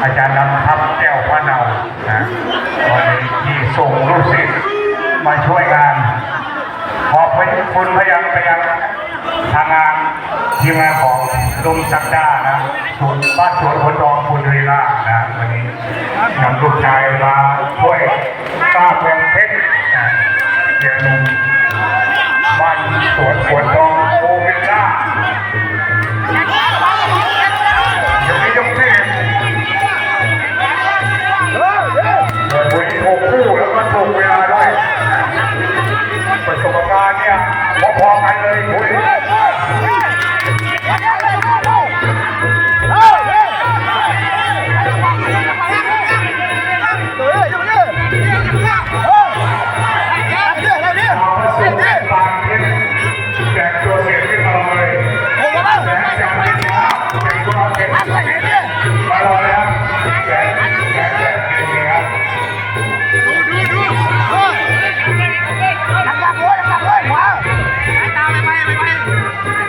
ອາຈານນຳທັບແກ້ວພະເນົານະ ວັນນີ້ທີ່ສົ່ງລູກສິດມາຊ່ວຍງານ ຂໍຂອບຄຸນໄປຍັງ ໄປຍັງທາງງານ ທີມງານຂອງລຸງສັກດານະ ສູນ ບ້ານສວນໂພນທອງ ບຸນເວລານະ ວັນນີ້ນຳລູກຊາຍມາຊ່ວຍ ຕາແຂວງເພັດ ເສຍໜຸ່ມ ບ້ານສວນໂພນທອງ ໂອເວນລາ ຍັງມີຍົກທີ່ ເປີດຜູ້ຍິງຫົກຄູ່ ແລ້ວກໍຖືກເວລາດ້ວຍ ປະສົບການເນຍ ພໍໆກັນເລີຍ ຜູ້ຍິງ ดูดูดู หนักๆเลย หนักๆเลย ขวา ตามไปไปไปไป